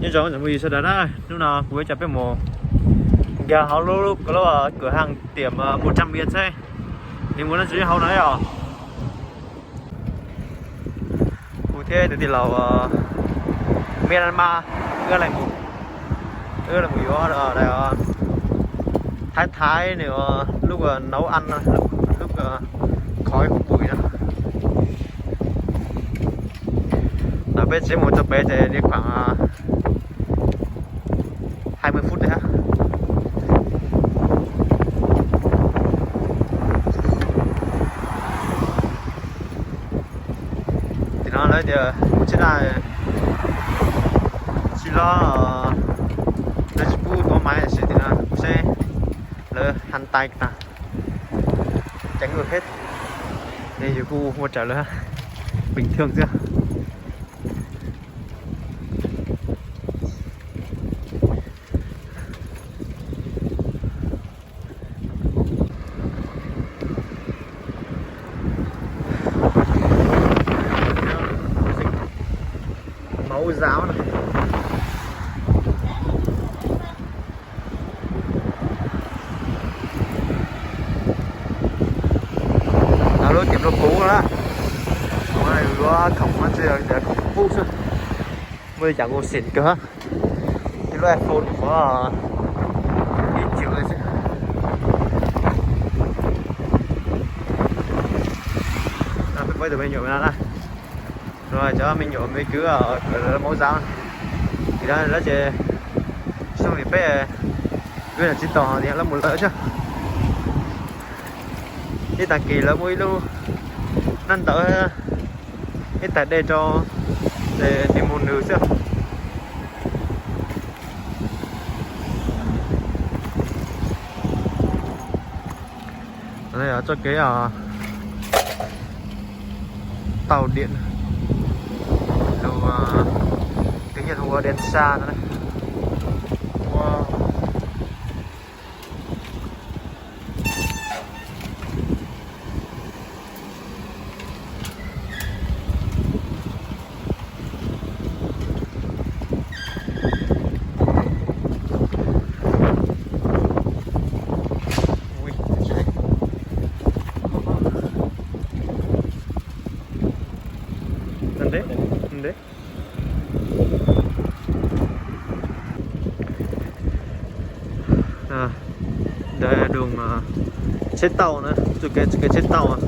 Nyob zoo tsoom phooj ywg sawv daws na, hnub no kuv yuav coj peb mus nkag hauv lub, lub, lub, lub, ah, cửa hàng tiệm, ah, một trăm yên xếp. Nws muaj dab tsi hauv no os? Kuv thiab tus tij laug, ah, Myanmar, wb los, wb los yuav, ah, daim, ah, Thái Thái nws, ah, lub, ah, nấu ăn, ah, lub, lub, ah, khói hũ bụi no. Ntawm peb tsev mus rau pem ces đi khoảng, à, hai mươi phút thôi ha. Tim no lawv tias kuv tsis daj, tsis los, lawv tsis pub tuav maiv, tiam sis tim no kuv seb lawv hais tais tag, ceev lawm thiab, ces yus kuj ua raws lawv, bình thường xwb. Mẫu giáo no. Lub tiệm rau pub na. Yuav khoom no ces tias khoom pub xwb. Muaj li cas kuj xịn kawg. Ib lub iPhone kuv ib triệu li xwb. Peb pab tus me nyuam na, cov me nyuam me kwv kawm mẫu giáo, ces lawv ces xyoo li peb kwv tsis tau tias lawv mus lawm thiab. Ib tag kis lawv muaj ib lub nab ntawd, ib tag dej rau, ces nws mus nws xwb. Txoj kev tau điện, lus tiếng Nhật hu ua đèn xa no. Ntawd dum tsheb tauj na, txoj kev tsheb tauj.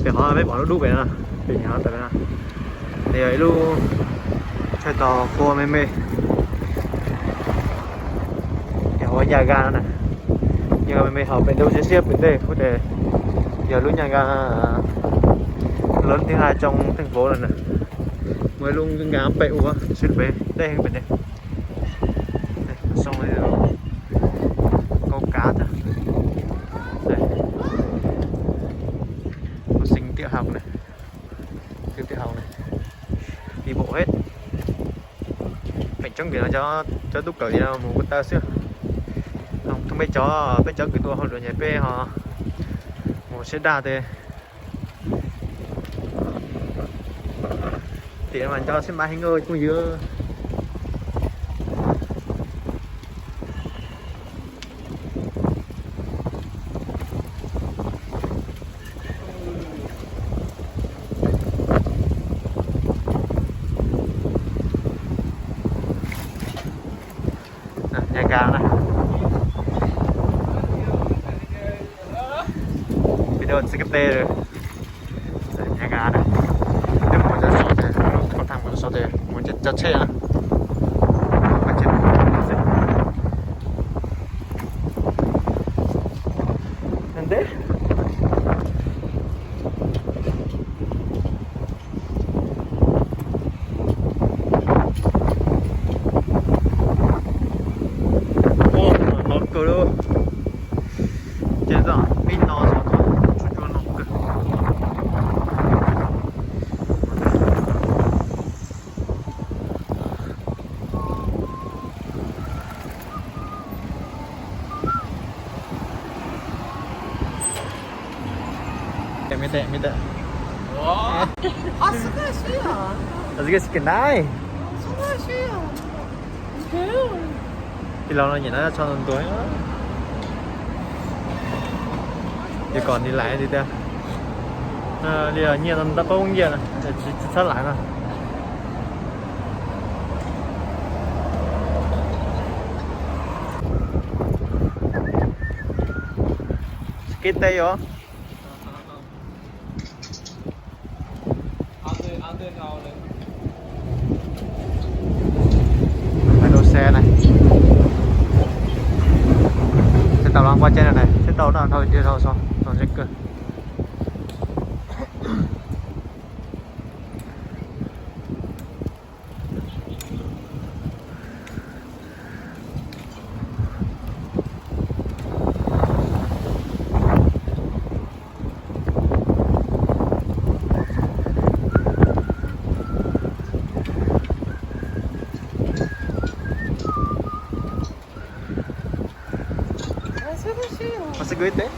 Pem qhov peb pom lub dub pem no, pem nyuam tawm no, nws yog ib lub chaw tos kua me me, yog ua nhà ga na. Nhà ga me me hauv pem dub siab siab pem ntej kuj ces yog lub nhà ga lớn thứ hai trong thành phố lawm na. Muaj ib lub nhà ga pem ua siab pem ntej pem ntej. Xoo li kauj kav thiab. Học sinh tiểu học này, trường tiểu học này, đi bộ hết. Feem coob ces no cov tub kawm ces no mus ko taw xwb. Thoob peb cov, peb cov kws tuaj hauj lwm ces peb ho mus siab daj tes. Tiam mas nco xib mab heev phooj ywg. Nhà ga na. Video txi kate. Nhà ga na. Twb mus cov so ces, thaj mus cov so ces mus cov tsheb na. Ntev. Ua no kawg li. Ces txog ib no xwb, tsuas cua no kawg. Mete, mete. Así que sí, ah. Así que sí que nice. Así que sí, ah. Tij laug no nyiam no tso ntuag. Ces kom nws laiv tiag tiag. Li nyiaj no ntab pab nyiaj no, tsis txhob laiv no. Kev teb os. Hais rau xe này. Xe tàu nó qua trên này này, xe tàu nó dhau, đi dhau sao, tàu rất cơ. Mas se kub ib teg.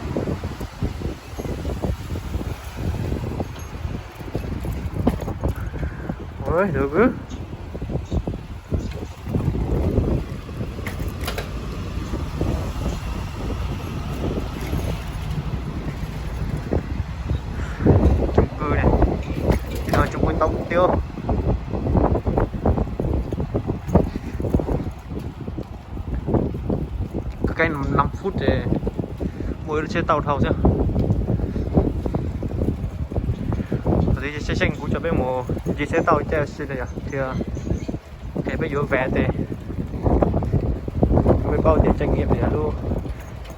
Ui, lub kub. Chung cư này. Thì nó chung cư tống tiêu. Cách năm phút thì mua chiếc tàu thầu chứ. Ở đây sẽ xem cũng cho biết một chiếc xe tàu chạy xí này à. Thì, ờ, thì biết vui vẻ thì mới bao tiền trải nghiệm thì lũ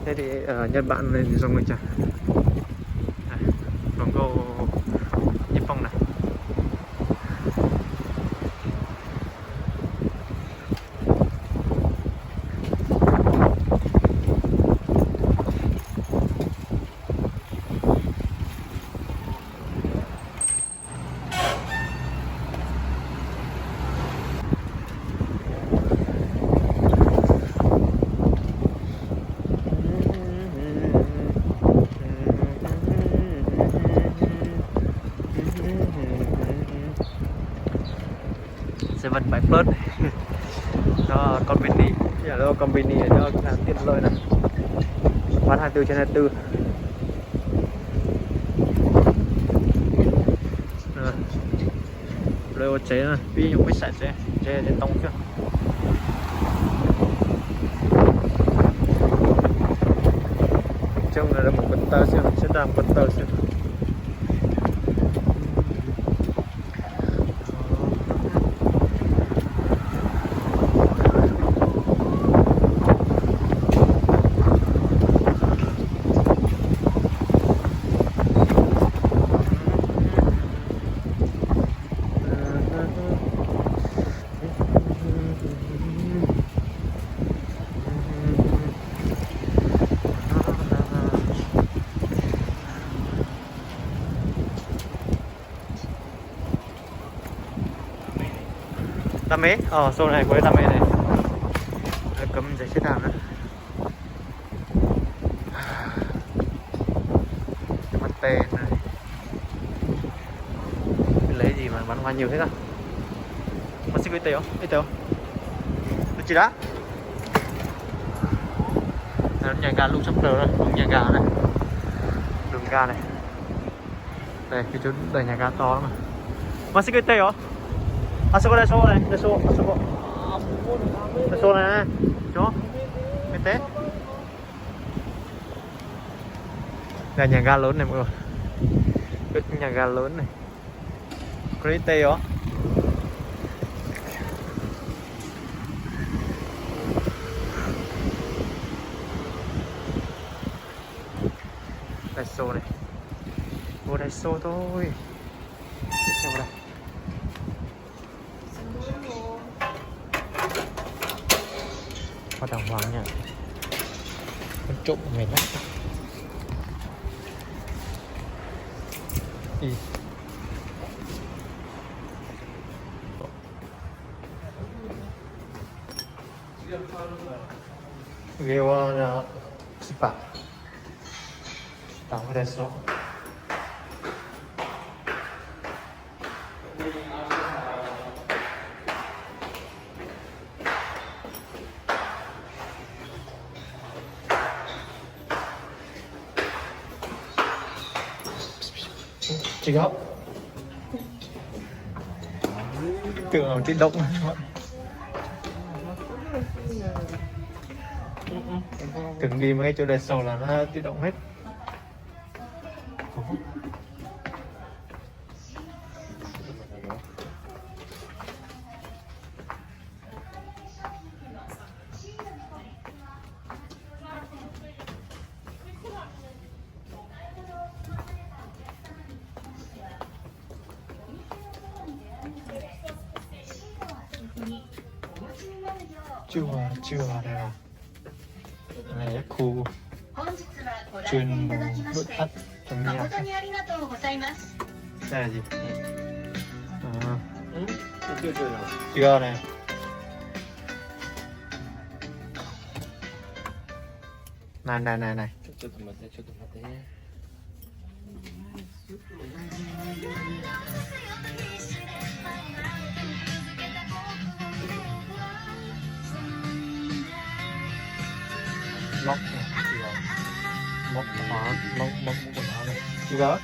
thế thì ở Nhật Bản này thì dùng người chả. Này, còn có Nhật Bản này. Seven bảy Plus. Nó convenience, giờ nó convenience cho khách hàng tiện lợi này. Bán hai mươi tư trên hai mươi tư. Lawv ua tsev, pib nyuam pib xaim tsev, tsev tsis tau thiab. Coob, lawv mus ko taw xwb, sab nraj mus ko taw xwb. Tag me, ồ, show này của Tag me này. Cấm giấy xếp hàng nữa. Cho mắt tê này. Lấy gì mà bán hoa nhiều thế ta? Mà xin cái tèo, cái tèo. Cái gì đó? Nhà ga lub sab plaws, nhà ga này. Đường ga này. Đây, cái chỗ đẩy nhà ga to lắm mà. Mà xin cái tèo. À, sao có đây số này, đây số, à, số có. Đây số này. Chỗ. Cái tép. Là nhà ga lớn này mọi người. Nhà ga lớn này. Có đi tê ó. Daiso này. Mua Daiso thôi. Daiso đây. Hoa đàng hoàng nha. Con trộm của mày lắm. Đi. Ghê quá nha. Xí pạp. Tao có Daiso. Tsis khov. Tưởng là tự động. Tưởng đi mấy cái chỗ đằng sau là nó tự động hết. Chưa, chưa đây là. Này là khu chuyên mục nội thất trong nhà. Đây là gì? À. Chưa này. Này, này, này, này. Móc này, chưa. Móc khóa, móc, móc quần áo này. Chưa?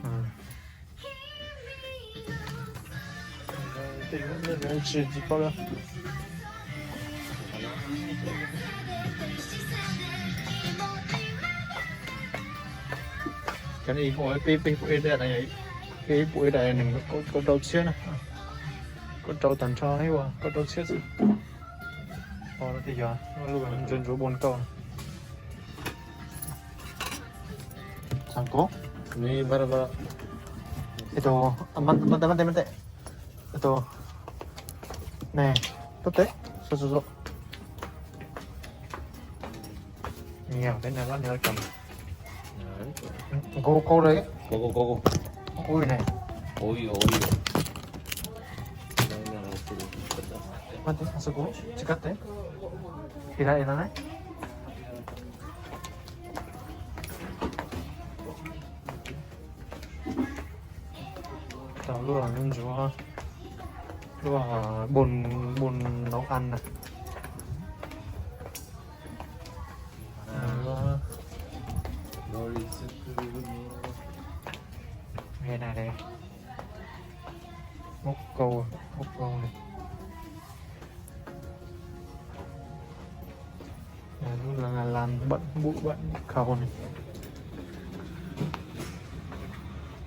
Ừ. Tsis, tsis paub lawm. Cov ib puas, peb, peb puas ib daim, peb puas ib daim nws kaum rau txhiab na. Kaum rau tag nrho ib puas kaum rau txhiab xwb. Ho no tias yog lub ntsuab ntsuab bua kauj. Xav kov. Esto, mate, mate, mate. Esto. Nè, tuaj teb. Sub, sub, sub. Nyiam cái này lắm, nyiam cầm. Câu, câu đấy. Câu, câu, câu, câu. Ui này. Ui, ui. Mate, a su ku, tsis kab teb. Ib lab, ib lab ne. Tau lub ntsuab, lub bồn, bồn nấu ăn na. Nghe này đây. Múc câu, múc câu này. Lub là làm bận bụi bận khâu này.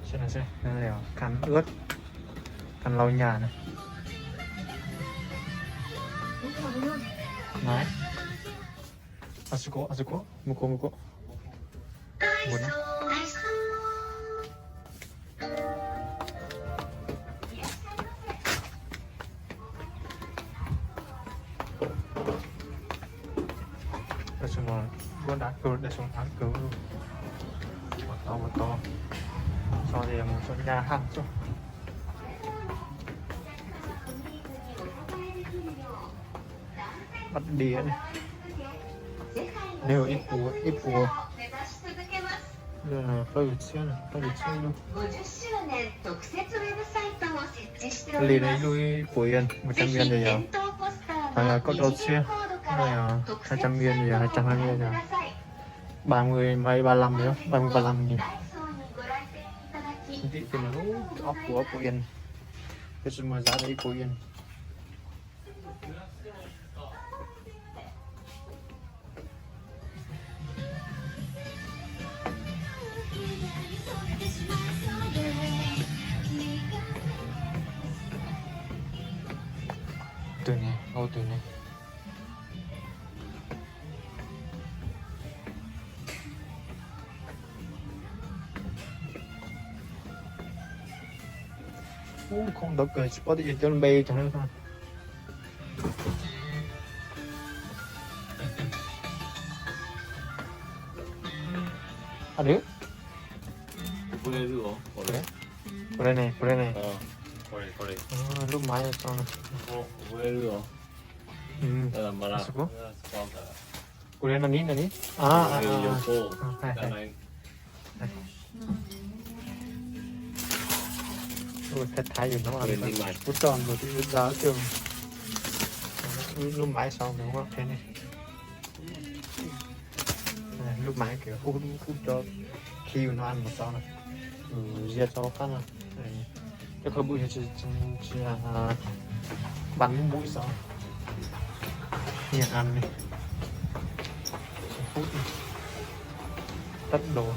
Xem nào xem, đây là khăn ướt, khăn lau nhà này. Đấy. Asuko, asuko, muko, muko. Buồn lắm. Đây là một, một đám cưới, đây là một đám cưới luôn. Một to, một to. Sau thì một số nhà hàng chứ. Bắt đĩa này. Nếu ib puas, ib puas. Plaub yim txhiab, plaub yim txhiab lub. Li no ib lub ib puas yen, một trăm yen rồi giờ. Thằng là có rau txhiab, này là hai trăm yen rồi giờ, hai trăm hai mươi yen rồi. Ba mươi mấy, ba lăm nữa, ba mươi, ba lăm nghìn. Siêu thị thì nó lub ob puas, ob puas yen. Cái sự mà giá đấy ib puas yen. Tus ne, ua tus ne. Ub, khoom ntau kawg tsis paub tias yog cov npe cov no. Adiós. Por ahí, por ahí. Por ahí, por ahí. Lub maiv tso no. Asuko. Ua li no ni, no ni. Ua thaij thaij yus no, kuv tso nkaus twb dav kawg. Lub maiv sau ntawd qhia nej. Lub maiv kws hub, hub cov khi yus no ăn mus tso no. Zia tso qab no. Cov khaub npum yog tsis, tsis, tsis, a, bắn mũi sao. Nhà ăn đi. Phút đi. Tắt đồ.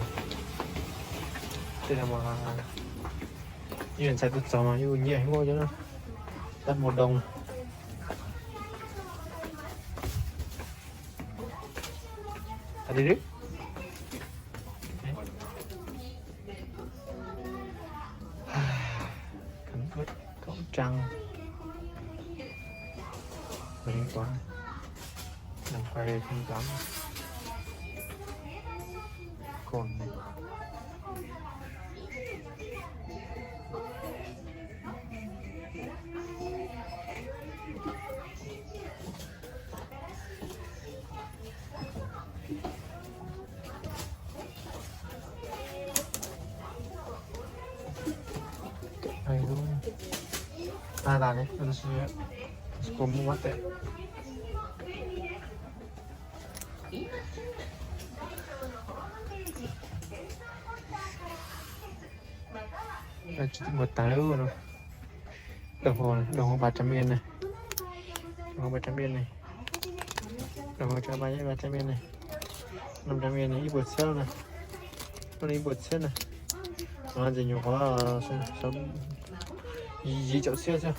Tức là mà, như là sai tôi xấu mà, như nhẹ không có chứ. Tắt một đồng. Tắt đi đi. Khẩn cấp khẩu trang. Thanh toán. Đồng quay thanh toán. Còn này. Hay đúng. Nada, ne, no sé cómo mate. Tsis muaj tag no. Đồng hồ, đồng hồ ba trăm yên này. Đồng hồ ba trăm yên này. Đồng hồ cho ba, ba trăm yên này. Năm trăm yên này, ib puas txhiab na. Ib puas txhiab na. Ces nyuam qhuav yim caum txhiab xwb.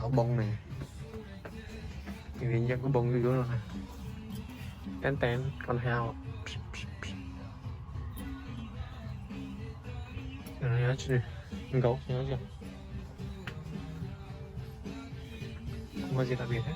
Có bông này. Thì mình nhận có bông vô nó này. Tén tén, con heo. Rồi nhớ chứ. Gấu nhớ chưa? Không có gì đặc biệt hết.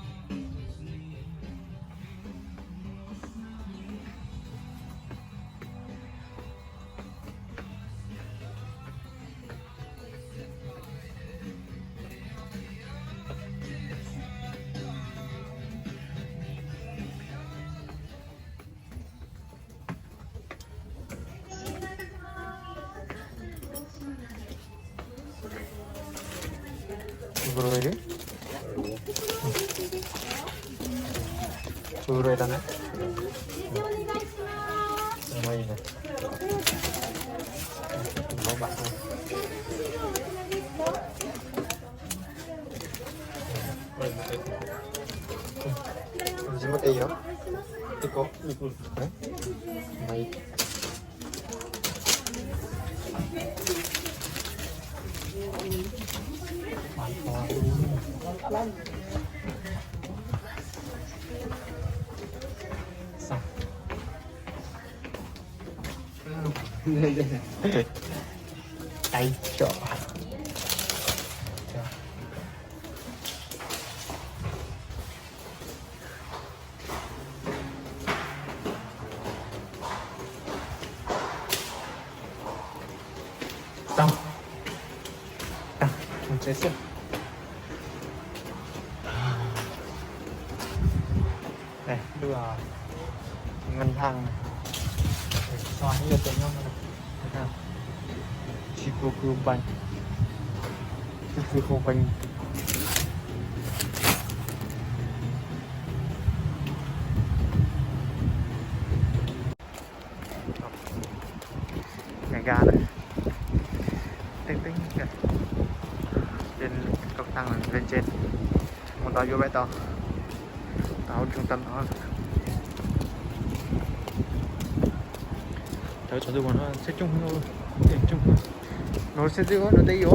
Ua rau tau na. Ua ua na. Ua bam na. Tsis muaj tes yom? Tes ko. Maiv. Ai chọ. Tau. Tau, mus tsev xwb. Đây, lub, à, ngân hàng này. Để cho những người tiện ngon này. Đây ha. Chicoco Bank. Chicoco Bank. Nhà ga này. Tênh tênh kìa. Trên cầu thang là lên trên. Một đó vô bãi tàu. Tàu trung tâm đó. Tàu cho tôi còn xe chung thôi. Xe chung thôi. Nó xe tôi nó đi vô.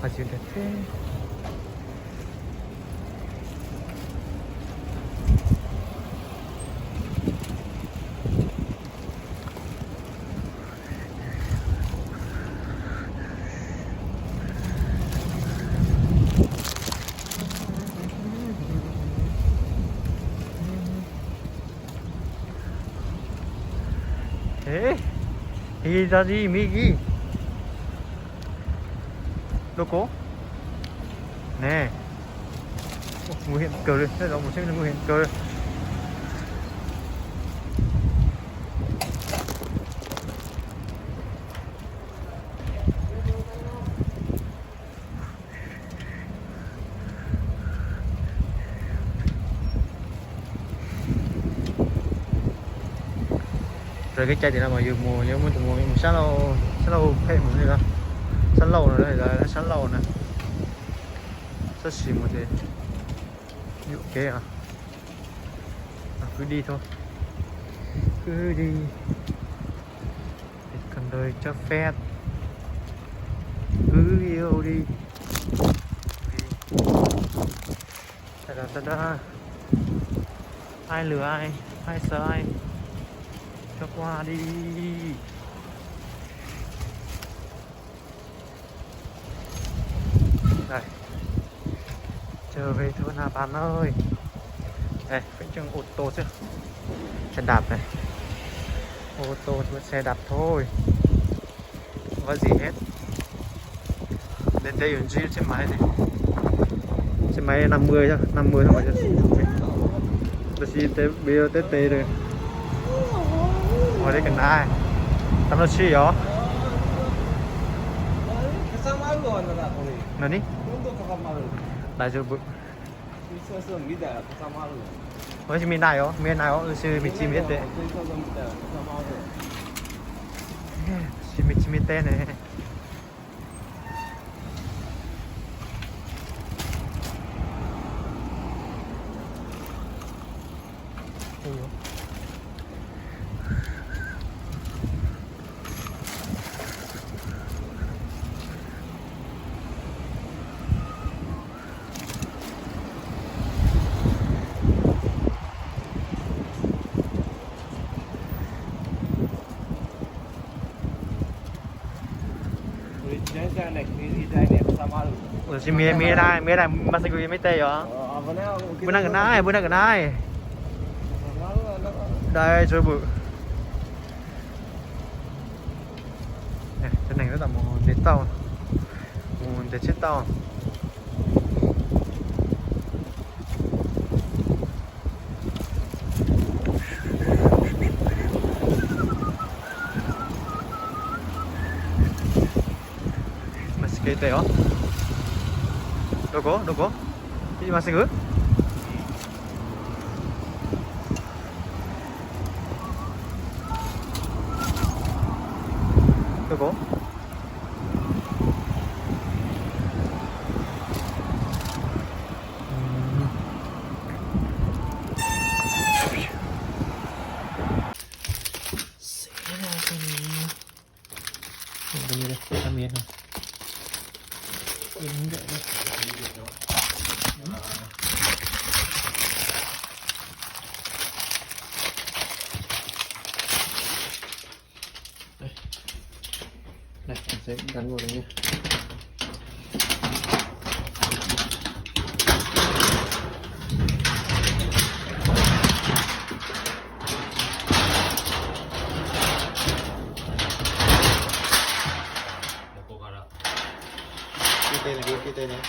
Haj tsis ntev thiab. Ê, hi ra gì Mỹ ghi. Đâu có. Nè. Ủa, nguy hiểm kawg li, nó giống một chiếc nguy hiểm kawg. Raws kev cai tias no mas yus mus, yus muaj tus mus, yus mus sab laug, sab laug phem mus li no, sab laug no, sab laug no, sab sim mus ces yuam kev. Cứ đi thôi, cứ đi, thì cần đời cho phép, cứ yêu đi. Vì ta đã, ta đã, ai lừa ai, ai sợ ai, cho qua đi. Đây. Trở về thôn Hà Bàn ơi. Đây, vẫn chừng ô tô chứ. Xe đạp này. Ô tô, xe đạp thôi. Không có gì hết. Đến đây còn đi xe máy này. Xe máy năm mươi thôi, năm mươi thôi mà. Tôi xin tới bây giờ tới tê rồi. Ngồi đây cái này. Tao nói chi hả? Nani? Lai zo bu. Ua si mi nai os, mi nai os, si mi tsis mi te. Si mi tsis mi te ne. Ua si mi, mi nai, mi nai mas xij kuv me te yom. Bwj naj ka nai, bwj naj ka nai. Dai tsuv bwm. Cov neeg tab tom mus ntes tauj, mus ntes tsheb tauj. Mas xij kev tes os. Đâu có, đâu có. Cái gì mà xinh ư? Đâu có. Đây, mình sẽ gắn vào đây nha. Cái tên này, cái tên này.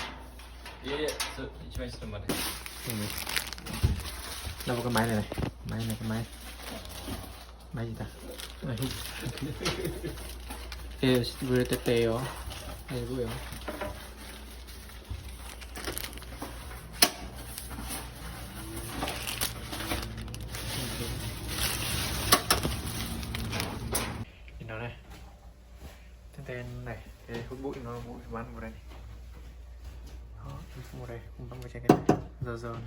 Đâu có cái máy này này. Máy này, cái máy. Máy gì ta? Ê, vừa tê tê ó. Ê, vui ó. Nhìn nó này. Thế tên này, cái hút bụi nó bụi bắn vào đây này. Đó, bụi vào đây, bắn vào trên cái này. Giờ giờ này.